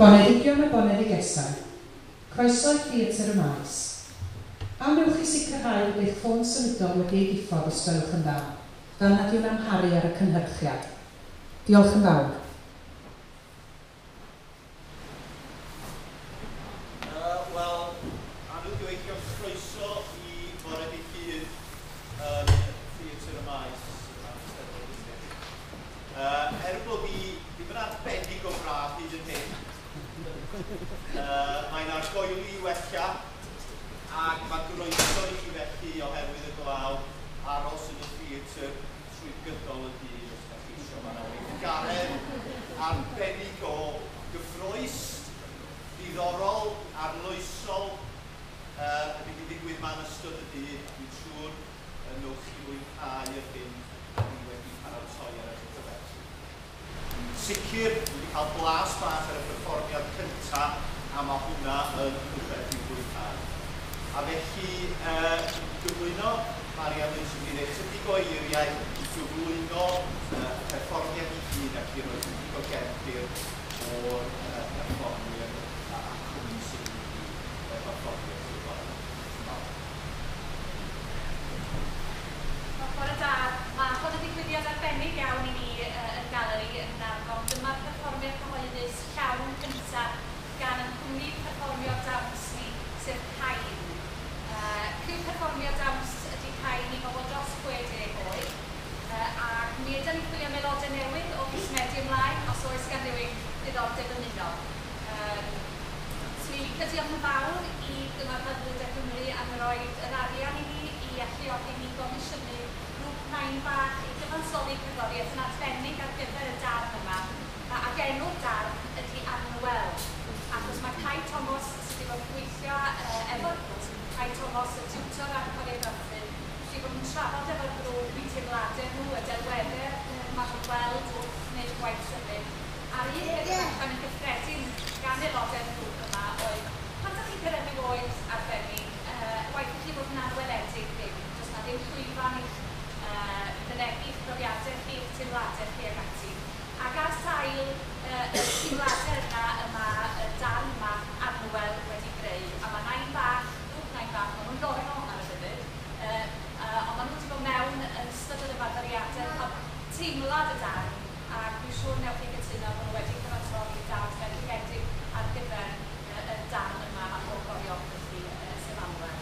Boneddigion a boneddigesau, croeso i Theatr y Maes. A wnewch chi sicrhau bod eich ffôn symudol wedi ei ddiffodd os gwelwch yn dda, fel nad yw'n amharu ar y cynhyrchiad. Diolch yn fawr. Wel, annwyl gyfeillion, croeso i fore dydd Llun yn Theatr y Maes yma yn Eisteddfod Dinbych. Er bod hi ddim yn arbennig o braf hyd yn hyn, mae'n argoeli i wella, ac mae groeso i chi felly oherwydd y glaw aros yn y theatr trwy gydol y dydd os ydych chi eisiau. Mae yna weithgaredd arbennig o gyffrous, diddorol, arloesol, yn mynd i ddigwydd yma yn ystod y dydd. Dwi'n siŵr y newch chi fwynhau yr hyn dwi wedi paratoi ar eich cyfer. Yn sicr, dwi wedi cael blas bach ar y perfformiad cyntaf, a mae hwnna yn rhywbeth i'w fwynhau. A felly, i gyflwyno, Marian Lynch yn mynd i chydig o eiriau i gyflwyno y perfformiad i gyd ac i roi chydig o gefndir o'r perfformwyr a cwmni sy'n mynd i perfformio chi bore. Bore da, mae hwn yn ddigwyddiad arbennig iawn i ni yn Galeri yn Gaernarfon. Dyma'r perfformiad cyhoeddus llawn cyntaf gan y cwmni perfformio dawns ni, sef Cain. Criw perfformio dawns ydy Cain i bobl dros 60 oed, ac mi ydym ni'n chwilio am aelodau newydd o fis Medi ymlaen, os oes gan rywun ddiddordeb ymuno. Swn i'n licio diolch yn fawr i Gyngor Celfyddydau Cymru am roid yr arian i ni i alluogi ni gomisiynu grŵp Nain Bach i gyfansoddi cerddoriaeth yn arbennig ar gyfer y darn yma, ac enw'r darn ydy Anwel, achos mae Cai Thomas sydd wedi bod yn gweithio efo'r grŵp, Cai Thomas, y tiwtor a'r coreograffydd, wedi bod yn trafod efo'r grŵp eu teimladau nhw, y delweddau maen nhw'n gweld wrth wneud gwaith symud. A'r un peth oedd allan yn gyffredin gan aelodau'r grŵp yma oedd, pan dach chi'n cyrraedd ryw oed arbennig, waeth i chi fod yn anweledig ddim, does 'na ddim llwyfan i'ch fynegi'ch profiadau chi, eich teimladau chi ac ati. Ac ar sail y teimladau yna y mae y darn yma, Anwel, wedi greu. A mae Nain Bach, grŵp Nain Bach, maen nhw'n dorro ar y funud, ond maen nhw wedi bod mewn yn ystod yr ymarferiadau yn cael teimlad y darn, ac dwi'n siŵr wnewch chi gytuno bod nhw wedi cyfansoddi darn bendigedig ar gyfer y darn yma o choreography, sef Anwel.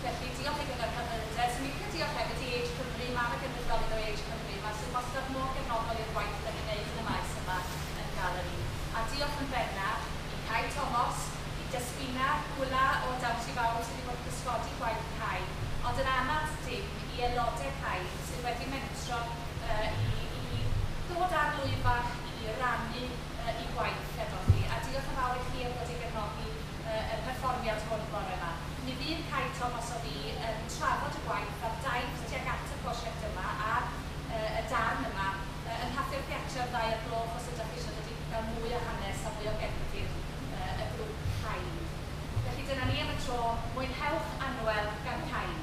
Felly, diolch i Gyngor Celfyddydau. Swn i'n licio diolch hefyd i Age Cymru, mae 'na gynrychiolydd o Age Cymru yma, sydd wastad mor gefnogol i'r gwaith dan ni'n wneud yn y maes yma yn Galeri. A diolch yn bennaf i Cai Thomas, i Despina Gwla o Dawns i Bawb sydd wedi bod yn cysgodi gwaith Cai, ond yn anad dim i aelodau Cai sydd wedi mentro i ddod ar lwyfan i rannu eu gwaith efo chi. A diolch yn fawr i chi am ddod i gefnogi y perfformiad hwn bore yma. Mi fydd Cai Thomas o fi yn trafod y gwaith a'r daith tuag at y prosiect yma a y darn yma yng Nghaffi'r Theatr am 2 o'r gloch os ydych chi eisiau dod i gael mwy o hanes a mwy o gefndir y grŵp Cain. Felly dyna ni am y tro, mwynhewch Anwel gan Cain.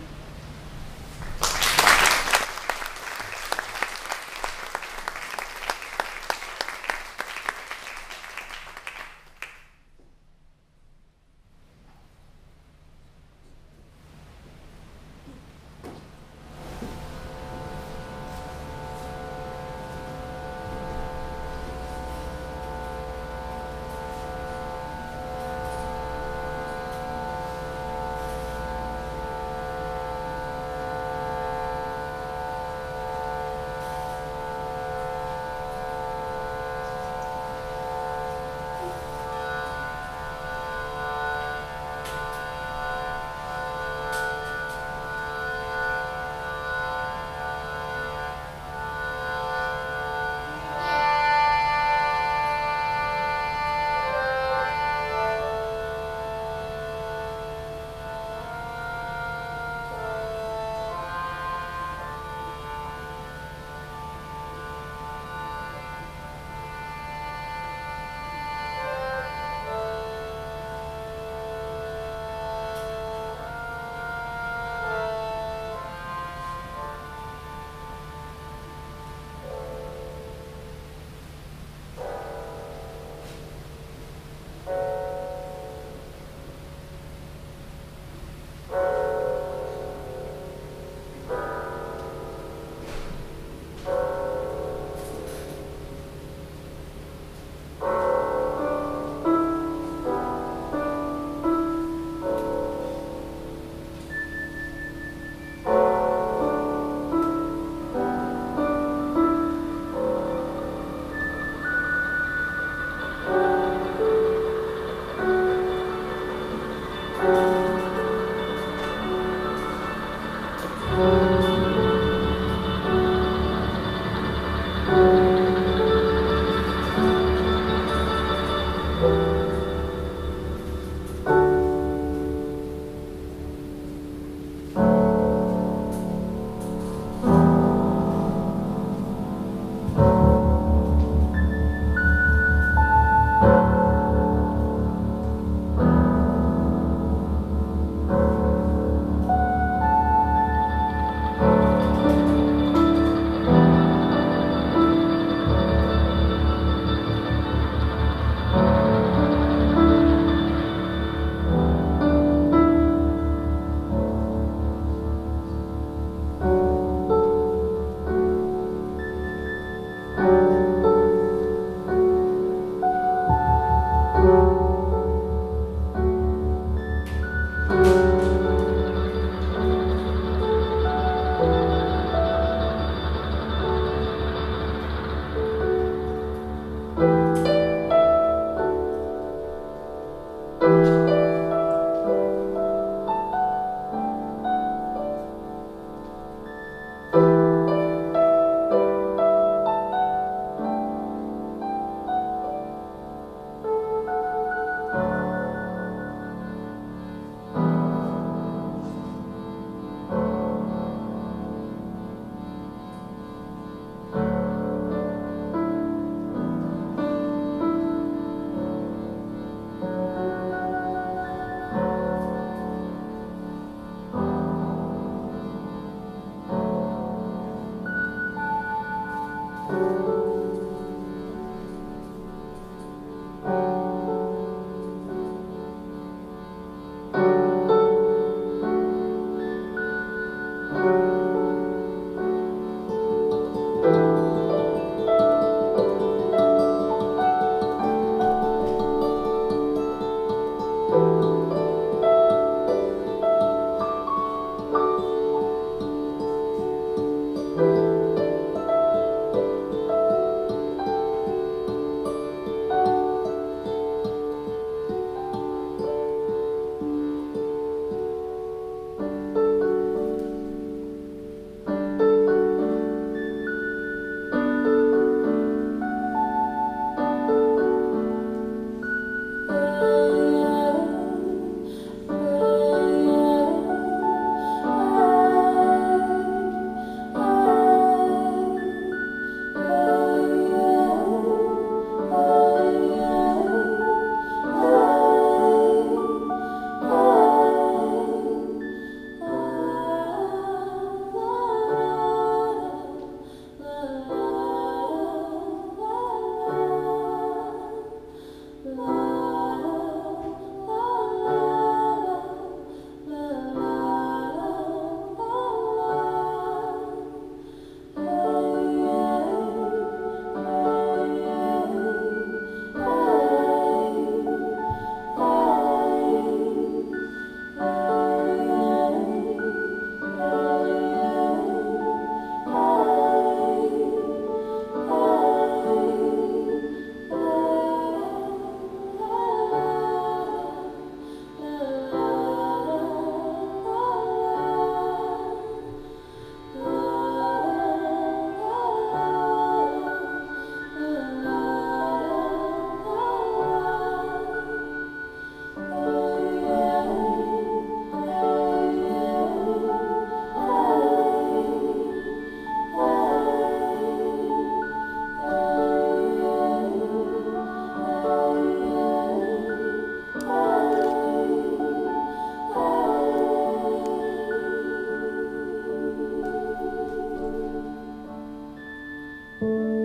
Thank